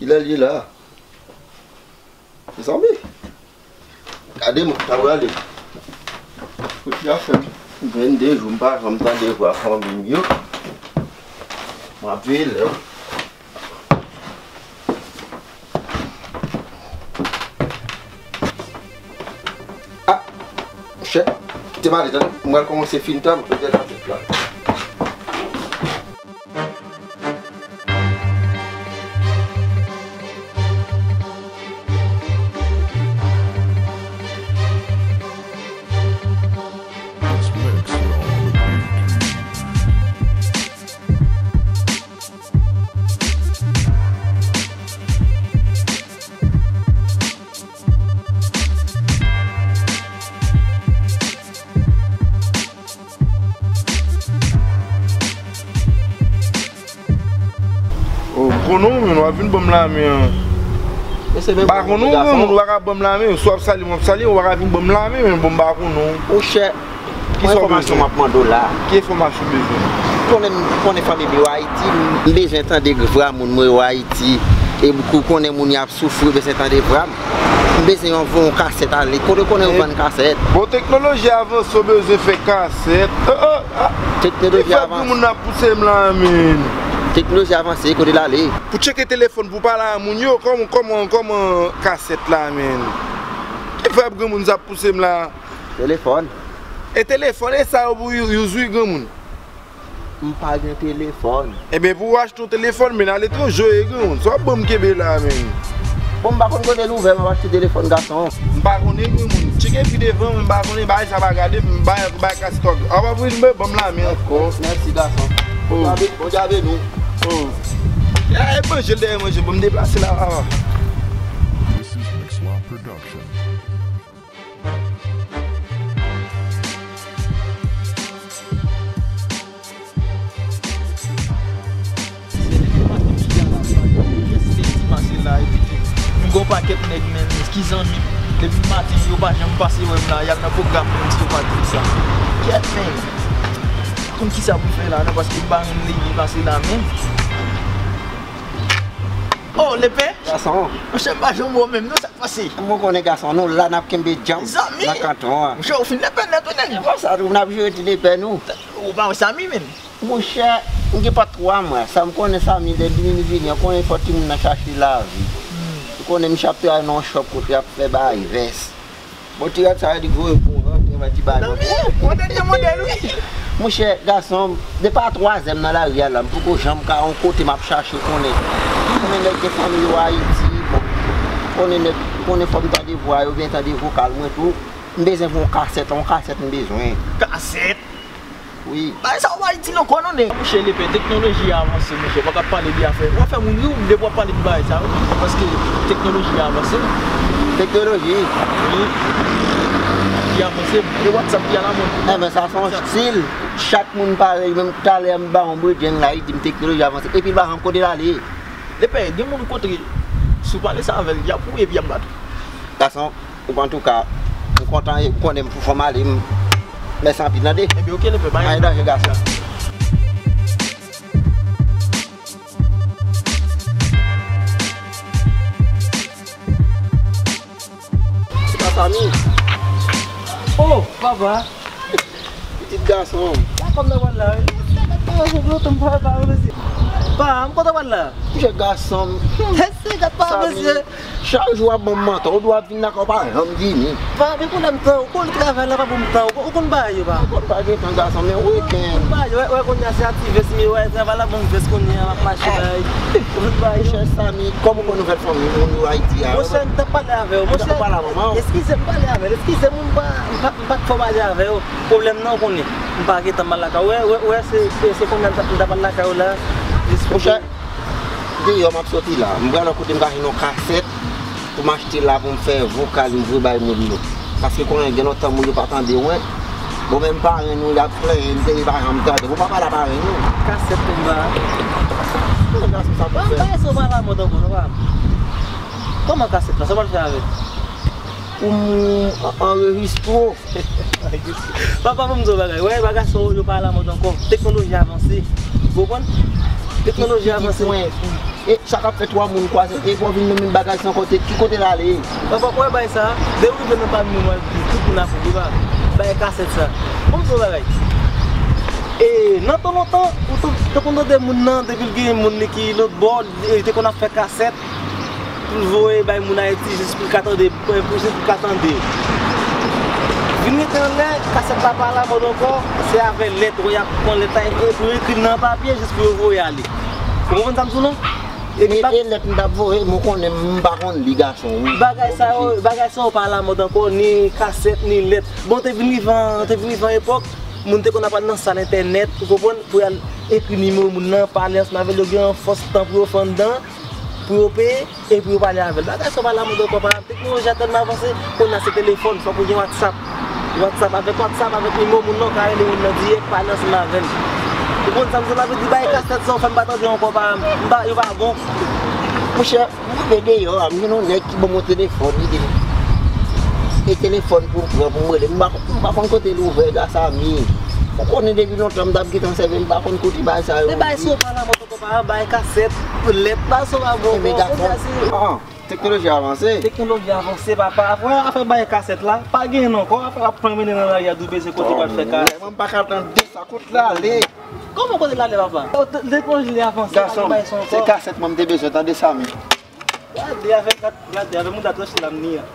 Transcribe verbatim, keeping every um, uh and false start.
Kilè l ye la? Mezanmi, gade mwen, ta prale. Kote a fè m vennde jou, m pa janm tande vwa fanmi m yo. M ap veye lè. Ah, monchè, kite m ale, tande. M pral kòmanse fin tan, m ap fè tèt la. Oh, m konnen w, men w ap vin ban m lamen an. M pa konnen w, granmoun, ou pa ka ban m lamen. Si w ap sali m, w ap sali m, ou pa ka vin ban m lamen, men bon, m pa konnen w. Monchè, ki enfòmasyon m ap mande w la? Ki enfòmasyon w bezwen? Konnen, konnen fanmi m yo Ayiti, m bezwen tande vwa moun mwen yo Ayiti. E pou konnen moun y ap soufri, bezwen tande vwa m. M bezwen yon, yon kasèt ale. Kote w konnen yo vann kasèt? Bon, teknoloji avanse, w bezwen fè kasèt. Teknoloji avanse. Ki fè granmoun ap pouse m la, men? Teknoloji avanse, kote l ale? Pou tcheke telefòn, pou pale a moun yo, kòman, kòman, kòman kasèt la, men? Ki fè granmoun sa ap pouse m la? Telefòn. E telefòn, e sa yo pou yo, yo jwi granmoun? M pa gen telefòn. Ebyen, pou w achte yon telefòn, men aletranje w ye granmoun. Sa w ap ban m kenbe la, men? Bon, m pa konn kote l ouvè, m ap achte telefòn, gason. M pa konnen granmoun. Tcheke pi devan, men m pa konnen bagay sa pa gade, m bay, bay kas tòg. A w ap vin ban m lamen ankò. Mèsi, gason. Oh. Bondye avè nou. Oh. E manje l dèyè manje, bon, m deplase la, papa. This is Mixla Production. Se depi maten m chita la, m pa gen pyès lè m pase la, epi tou, m gen yon pakèt nèg, men, ki zanmi m. Depi maten, yo pa janm pase wè m la, y al nan pwogram, menm si yo pa di m sa. Kèt, men, m pa konn kisa pou m fè la, non, paske m pa renmen leve pase la, men. Oh, Lepè! Gason. Monchè, m pa janm wè w menm, non, sa k pase? Mwen konnen gason, nou la n ap kenbe djanm nan kanton an. Monchè, ou fin lepè nèt, wi, nèg. Konsa tou, n ap jere ti lepè nou. Ou pa wè Samy, menm? Monchè, m gen pa twa mwa. Sa m konnen Samy, depi li vini an, konnen fò timoun nan chache lavi. M konnen misye ap travay nan yon shop kote y ap fè bagay vès. Bon, ti rad sa yo, li voye pou rantre, mwen ti bagay. Nan men, yon dènye modèl, wi. Monchè, gason, depi a twa zè m nan lari a la, m poko janm ka yon kote m ap chache konnen. Konnen nèg gen fanmi yo Ayiti, bon. Konnen nèg, konnen fò m tande vwa yo, byen tande vokal mwen tou. M bezwen yon kasèt, yon kasèt m bezwen. Kasèt? Wi. Bagay sa yo pa itil ankò non, nèg. Monchè, lepè, teknoloji a avanse, monchè. Ou pa ka pale de afè. W ap fè moun ri w depi w ap pale de bagay sa yo. Paske teknoloji a avanse. Teknoloji? Wi. Li avanse. E WhatsApp ki alamòd. Enben, sa se yon stil. Chak moun parèy. Menm talè a m ba yon bredjenn la, li di m teknoloji avanse. Epi l pa janm kote l ale. Lepè, gen moun ou kontre, si w pale sa avè l, y ap wouye epi y ap bat ou. Gason, Antouka, m kontan e ou konnen m pou fò m ale, m, mèsi anpil, tande? Ebyen, oke, lepè, bay. Pa gen danje, gason. Se pa Samy? Oh, papa! Pitit gason. La kòm nan wè la, wi. Pa, m kontan wè la. Monchè, gason m. Mesye, gad pa, mesye. Chak jou w ap ban m manti, ou dwe ap vin lakay, ou pa janm vini. Pa gen pwoblèm tan, ou konn travay la pa pou m tan, ou konn bagay yo, pa. Ou konn pa gen tan, gason, men wikenn. Ou konn bagay yo, wè, wè, kounye a se aktivès, men wè, travay la ban m vès kounye a, m ap mache, bagay. Ou konn bagay yo. Monchè Samy, kòman ou konn nouvèl fanmi moun yo Ayiti a? Monchè, m t ap pale avè w, monchè. Ou pale a manman w? Eskize m, pale avè l, eskize m, m pa, m pa, m pa t fò pale avè w. Pwoblèm nan, ou konnen. M pa gen tan m al lakay. Wè, wè, wè, se, se, se kounye a m t ap, m t ap al lakay ou la. Monchè, deyò m ap soti la. M pral wè kote m ka jwenn yon kasèt pou m achte la pou m fè vokal m voye bay moun yo. Paske konnen gen lontan moun yo pa tande mwen. Bon, menm paran nou y ap plenyen m, se yo pa janm tande. Bon, pa pale a paran nou. Kasèt tonba. Konnen gason sa pou fè. Ba, ba, sa pa lamòd ankò, non, pa. Kòman kasèt la? Sa w pral fè avè l? Pou m an-, anrejistre w. Papa, ban m di w bagay. Wè, bagay sa yo pa alamòd ankò. Teknoloji avanse. Ou konprann? Teknoloji avanse. E sa k ap fè twa moun kwaze, e pou w vin nan menm bagay sa ankò, te ki kote l ale? Papa, kwè bay sa, depi w rive nan pami nou, mwen di tout moun ap ou pa bay kasèt sa. Bon, bon bagay. E nan tan lontan, ou te, te konn tande moun nan, depi l gen moun li ki lòt bò, li te konn ap fè kasèt pou l voye bay moun Ayiti jis pou l ka tande, pou l jis pou l ka tande. Vin rete anlè, kasèt la pa alamòd ankò, se avè lèt, wè y ap pran lèt la, e pou yo ekri nan papye jis pou yo voye ale. Ou konprann sa m di w lan? E Men pa e lèt m t ap voye, mwen konnen m pa konn li gason, wi. Bagay sa yo, bagay sa yo pa alamòd ankò, ni kasèt, ni lèt. Bon, te vin rive an, te vin rive an epòk, moun te konn ap al nan sal entènèt, ou konprann, pou y al ekri nimewo moun nan, pale ansanm avè l, yo gen yon fòs tan pou yo fè anndan, pou yo peye, e pou yo pale avè l. Bagay sa yo pa alamòd ankò, pa Teknoloji a tèlman avanse, kounye a se telefòn, fòk ou gen WhatsApp. WhatsApp, avèk WhatsApp, avèk nimewo moun nan, ou ka rele moun nan dirèk, pale ansanm avè l. Ou konn sa m di w la, vle di bay kasèt sa, ou fè m pa tande ankò, pa, m pa, yo pa bon. Monchè, m rive deyò a, m jwenn yon nèg ki ban m yon telefòn, li di m, e telefòn pou m pran, pou m rele. M pa, m pa konn kote l ouvè, gasami. Ou konnen depi lontan m t ap gentan sèvi, m pa konn kote bagay sa yo. Men bagay sa yo pa alamòd ankò, pa bay kasèt, lèt, bagay sa yo pa bon. Enben, gason. An. Teknoloji avanse. Teknoloji avanse, papa. Afè, afè bay kasèt la, pa gen ankò. Afè ap pran mennen nan lari a, doube se kote pral fè kasèt. Mwen pa ka tande sa, kote l ale? Kòman kote l ale, papa? Teknoloji li avanse, pa gen bay sa ankò. Gason, se kasèt mwen m te bezwen tande, Samy. Gade, afè, gade, afè moun ta tranche la m ni an.